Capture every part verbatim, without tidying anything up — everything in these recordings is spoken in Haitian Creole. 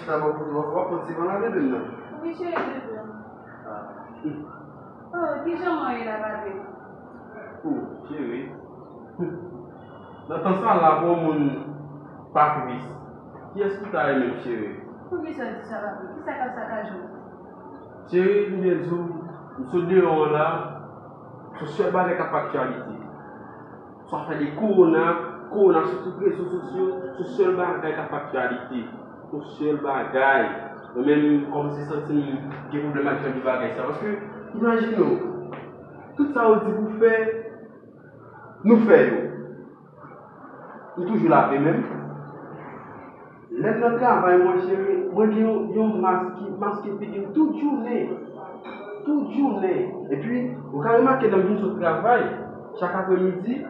Sa bon pou w, w ap pran ti van la, bebe m nan. Wi, cheri, bebe m. Ah. Oh, kijan mwen ye la, papi? Oh, cheri. Nan tan sa la, pou yon moun pa tris, kiyès ki ta ye menm, cheri? Poukisa w di sa, papi? Kisa k ap sakaje w? Cheri, m byen di w, m sot deyò an la, se sèl bagay k ap aktyalite. Sa fè de kowona, kowona sou tout rezo sosyo, se sèl bagay k ap aktyalite. Se sèl bagay. Mwen menm, m kòmanse santi m gen pwoblèm ak jan de bagay sa. Paske, imajine w, tout sa yo di pou fè, nou fè yo. M toujou lave men m. Lè m nan travay mwen, cheri, mwen gen yon, yon mas ki maske figi m tout jounen. Tout jounen. Epi, ou ka remake lè m vin sot travay, chak apremidi,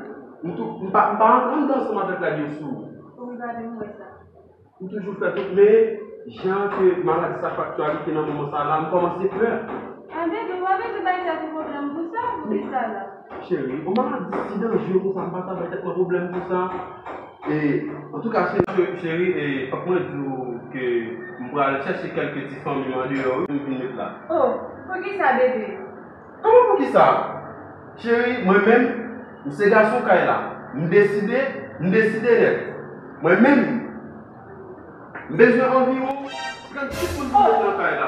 m tou, m pa, m pa rantre anndan ansanm avèk rad yo sou. Wi, papi, m wè sa. M toujou fè tout, men jan ke maladi sa ap aktyalite nan moman sa la, m kòmanse pè. Enben, bebe, w pa bezwen bay tèt ou pwoblèm pou sa, poukisa la? Cheri, yon maladi si danjere konsa, m pa ta bay tèt mwen pwoblèm pou sa. E, antouka, cheri, cheri, e, fòk mwen di w ke m pral chèche kèlke ti fanmi m andeyò, wi, pou m vin met la. Oh, poukisa, bebe? Kòman poukisa? Cheri, mwen menm, m se gason kay la. M deside, m deside nèt. Mwen menm, m bezwen anviwon tranntuit moun pou met nan kay la.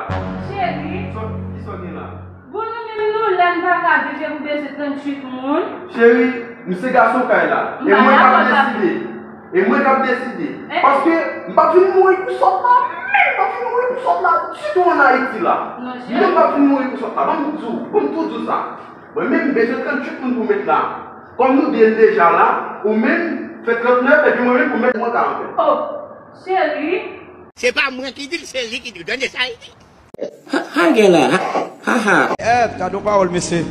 Cheri. Sa, kisa w gen la? Bon, nou menm nou la, n pa ka viv epi w bezwen tranntuit moun. Cheri, m se gason kay la. E mwen k ap deside. E mwen k ap deside. Paske m p ap vin mouri pou sòt la menm. M p ap vin mouri pou sòt la ditou ann Ayiti la. Non, cheri. Mwen m p ap vin mouri pou sòt la. Ban m di w, ban m tou di w sa. Mwen menm, m bezwen tranntuit moun pou met la. Kòm nou de n deja la, ou menm, fè trannèf, epi mwen menm pou met mwen karantèn. Oh, cheri. Se pa mwen ki di l, se li ki di l. Tande sa l di. Ha, ha, gen la. Ha, ha, ha. Èd, gade yon pawòl, mesye.